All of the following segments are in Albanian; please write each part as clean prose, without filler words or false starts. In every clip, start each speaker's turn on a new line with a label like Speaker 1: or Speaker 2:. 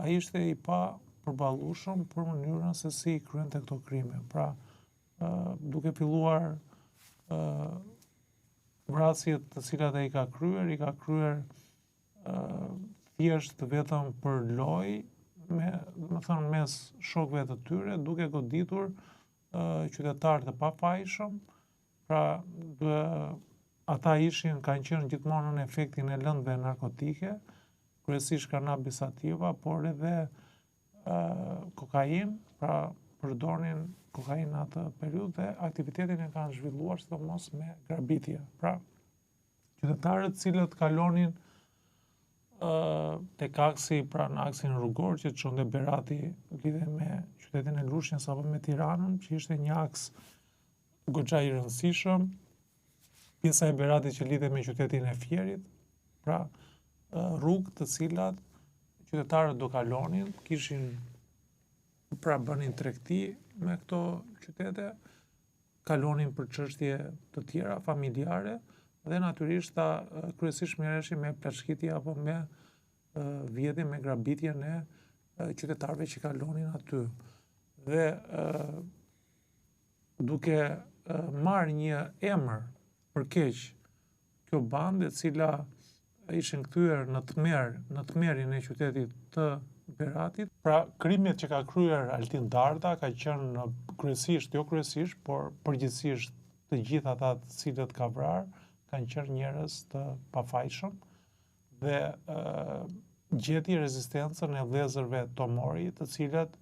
Speaker 1: Ai ishte i papërballueshëm për mënyrën se si i kryente këto krime. Pra, duke filluar vrasjet të cilat ai ka kryer, i ka kryer thjesht vetëm për lojë, me, domethënë, mes shokëve të tyre, duke goditur qytetarë të pafajshëm, pra dhe, ata ishin, kanë qenë gjithmonë në efektin e lëndëve narkotike, kryesisht kanabis sativa, por edhe kokainë, pra përdornin kokainë në atë periudhë dhe aktivitetin e kanë zhvilluar sidomos me grabitje. Pra, qytetarët të cilët kalonin tek aksi, pra në aksin rrugor që çon te Berati lidhej me qytetin e Lushnjës apo me Tiranën, që ishte një aks goxha i rëndësishëm, pjesa e Beratit që lidhej me qytetin e Fierit, pra rrugë të cilat qytetarët do kalonin, kishin pra bënin tregti me këto qytete, kalonin për çështje të tjera familjare dhe natyrisht ta kryesisht merreshin me plaçkitje apo me vjedhje, me grabitjen e qytetarëve që kalonin aty. Dhe duke marrë një emër për keq kjo bandë e cila ishin kthyer në tmerr, në tmerrin e qytetit të Beratit. Pra, krimet që ka kryer Altin Dardha ka qenë kryesisht, jo kryesisht, por përgjithësisht të gjithë ata të cilët ka vrarë, kanë qenë njerëz të pafajshëm dhe ë gjeti rezistencën e vëllezërve Tomori, të cilët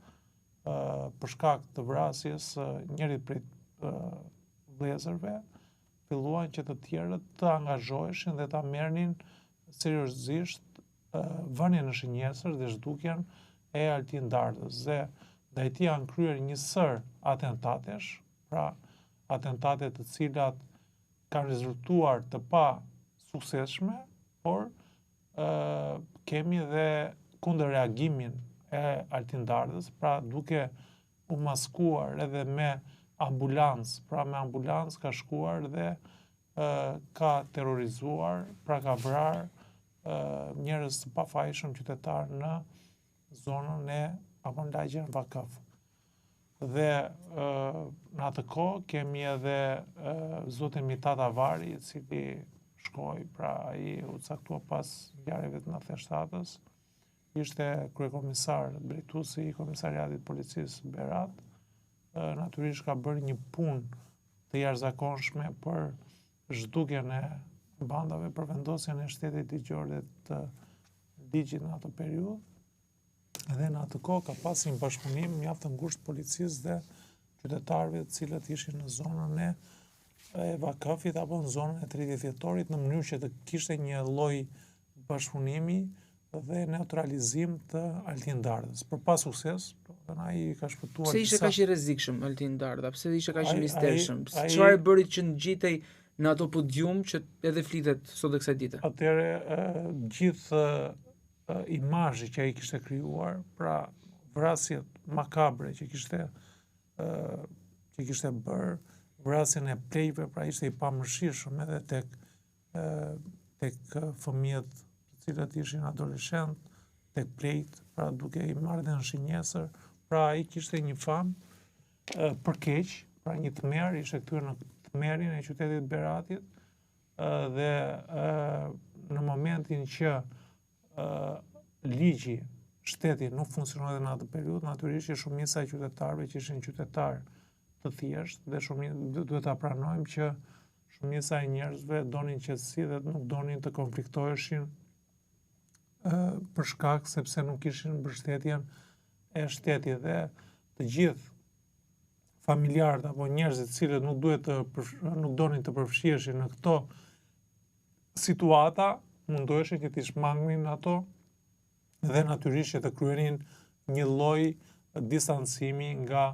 Speaker 1: ë për shkak të vrasjes së njërit prej vëllezërve, filluan që të tjerët të angazhoheshin dhe ta merrnin seriozisht vënien në shënjestër dhe zhdukjen e Altin Dardhës. Dhe ndaj tij janë kryer një sërë atentatesh, pra atentate të cilat kanë rezultuar të pasuksesshme, por ë kemi dhe kundërreagimin e Altin Dardhës, pra duke u maskuar edhe me ambulancë, pra me ambulancë ka shkuar dhe ka terrorizuar, pra ka vrarë njerëz të pafajshëm qytetarë në zonën e apo në lagjen Vakëf. Dhe në atë kohë kemi edhe zotin Mitat Avari, i cili shkoi, pra ai u caktua pas ngjarjeve të 97-ës, ishte kryekomisar, drejtuesi i komisariatit të policisë Berat, natyrisht ka bërë një punë të jashtëzakonshme për zhdukjen e bandave, për vendosjen e shtetit ligjor dhe të ligjit në atë periudhë. Dhe në atë kohë ka pas një bashkëpunim mjaft të ngushtë policisë dhe qytetarëve të cilët ishin në zonën e e Vakëfit apo në zonën e 30 dhjetorit në mënyrë që të kishte një lloj bashkëpunimi dhe neutralizim të Altin Dardhës. Por pa sukses, dhe ai i ka shpëtuar
Speaker 2: Pse ishte kaq i rrezikshëm Altin Dardha? Pse ishte kaq i mistershëm? Çfarë e bëri që ngjitej në ato podium që edhe flitet sot e kësaj
Speaker 1: dite? Atëherë gjithë imazhi që ai kishte krijuar, pra vrasjet makabre që kishte që kishte bërë, vrasjen e pleqve, pra ishte i pamëshirshëm edhe tek tek fëmijët të cilët ishin adoleshent, tek pleqtë, pra duke i marrë dhe në shënjestër, pra ai kishte një famë për keq, pra një tmerr, ishte kthyer në tmerrin e qytetit Beratit, dhe në momentin që ligji, shteti nuk funksionoi në atë periudhë, natyrisht që shumica e qytetarëve që ishin qytetarë të thjeshtë dhe shumë duhet ta pranojmë që shumica e njerëzve donin qetësi dhe nuk donin të konfliktoheshin për shkak sepse nuk kishin mbështetjen e shtetit dhe të gjithë familjarët apo njerëzit të cilët nuk duhet të nuk donin të përfshiheshin në këto situata, mundoheshin që t'i shmangnin ato dhe natyrisht që të kryenin një lloj distancimi nga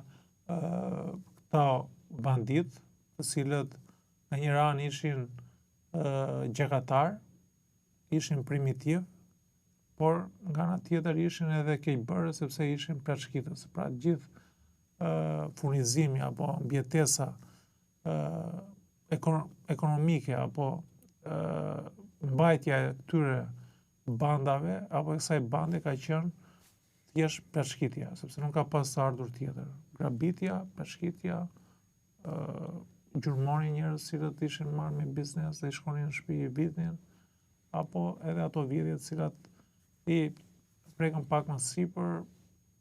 Speaker 1: këta banditë, të cilët nga njëra anë ishin gjakatarë, ishin primitivë, por nga ana tjetër ishin edhe keqbërës sepse ishin plaçkitës. Pra gjithë furnizimi apo mbijetesa ekonomike apo mbajtja e këtyre bandave apo e kësaj bande ka qenë Thjesht plaçkitja, sepse nuk ka pas të ardhur tjetër. Grabitja, plaçkitja, ë gjurmonin njerëz të cilët ishin marrë me biznes dhe i shkonin në shtëpi i vidhnin, apo edhe ato vjedhje të cilat i prekëm pak më sipër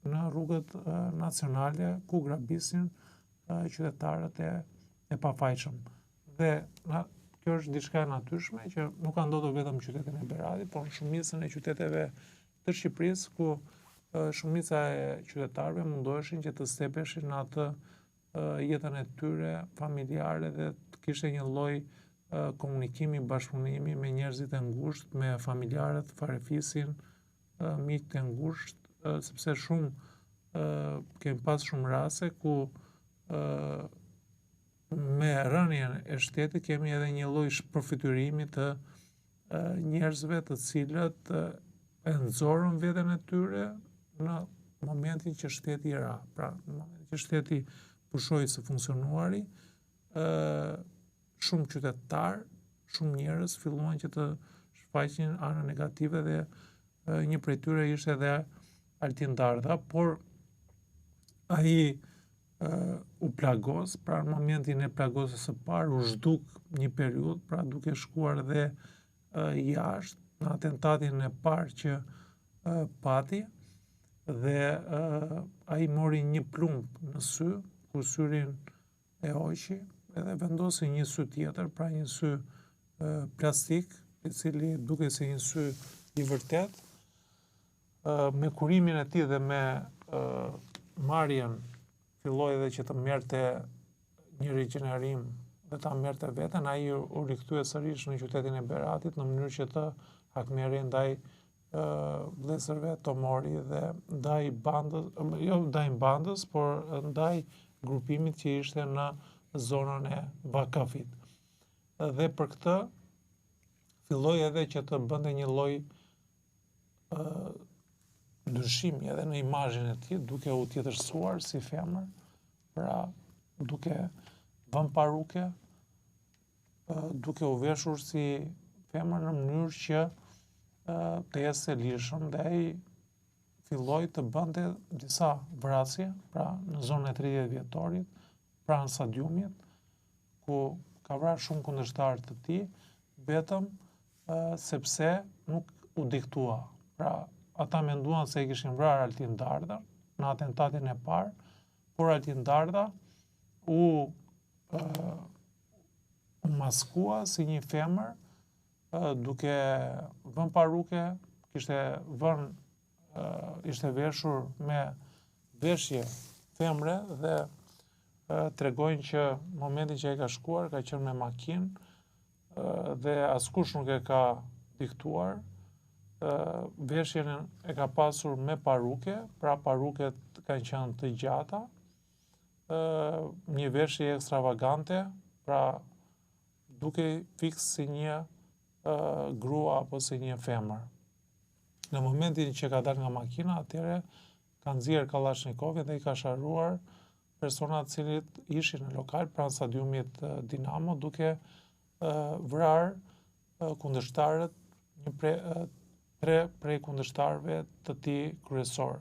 Speaker 1: në rrugët nacionale ku grabisin qytetarët e, e pafajshëm. Dhe na, kjo është diçka e natyrshme që nuk ka ndodhur vetëm në qytetin e Beratit, por në shumicën e qyteteve të Shqipërisë ku shumica e qytetarëve mundoheshin që të stepeshin në atë jetën e tyre familjare dhe të kishte një lloj komunikimi, bashkëpunimi me njerëzit e ngushtë, me familjarët, farefisin, miqtë e ngushtë, sepse shumë kemi pas shumë raste ku me rënien e shtetit kemi edhe një lloj shpërfytyrimi të njerëzve të cilët e nxorën veten e tyre në momentin që shteti ra. Pra, në momentin që shteti pushoi së funksionuari, ë shumë qytetarë, shumë njerëz filluan që të shfaqin anën negative dhe një prej tyre ishte edhe Altin Dardha, por ai u plagos, pra në momentin e plagosjes së parë u zhduk një periudhë, pra duke shkuar dhe jashtë në atentatin e parë që pati dhe ai mori një plumb në sy, ku syrin e hoqi edhe vendosi një sy tjetër, pra një sy plastik, i cili dukej si një sy i vërtetë, me kurimin e tij dhe me marrjen filloi edhe që të merrte një rigjenerim dhe ta merrte veten, ai u rikthye sërish në qytetin e Beratit në mënyrë që të hakmerrej ndaj vëllezërve Tomori dhe ndaj bandës, jo ndaj bandës, por ndaj grupimit që ishte në zonën e Vakafit. Dhe për këtë filloi edhe që të bënte një lloj ndryshimi edhe në imazhin e tij, duke u tjetërsuar si femër, pra duke vënë paruke, duke u veshur si femër në mënyrë që të ecte lirshëm dhe ai filloi të bënte disa vrasje, pra në zonën e 30 dhjetorit, pranë stadiumit, ku ka vrarë shumë kundërshtarë të tij, vetëm sepse nuk u diktua. Pra, ata menduan se e kishin vrarë Altin Dardhën në atentatin e parë, por Altin Dardha u u maskua si një femër duke vënë paruke, kishte vënë ishte veshur me veshje femre dhe tregojnë që momentin që ai ka shkuar ka qenë me makinë dhe askush nuk e ka diktuar veshjen e ka pasur me paruke, pra paruket kanë qenë të gjata, një veshje ekstravagante, pra dukej fiks si një grua apo si një femër. Në momentin që ka dalë nga makina, atëherë ka nxjerrë kallashnikovin dhe i ka sharruar personat të cilët ishin në lokal pranë stadiumit Dinamo duke vrarë kundërshtarët një pre, tre prej kundërshtarëve të tij kryesorë.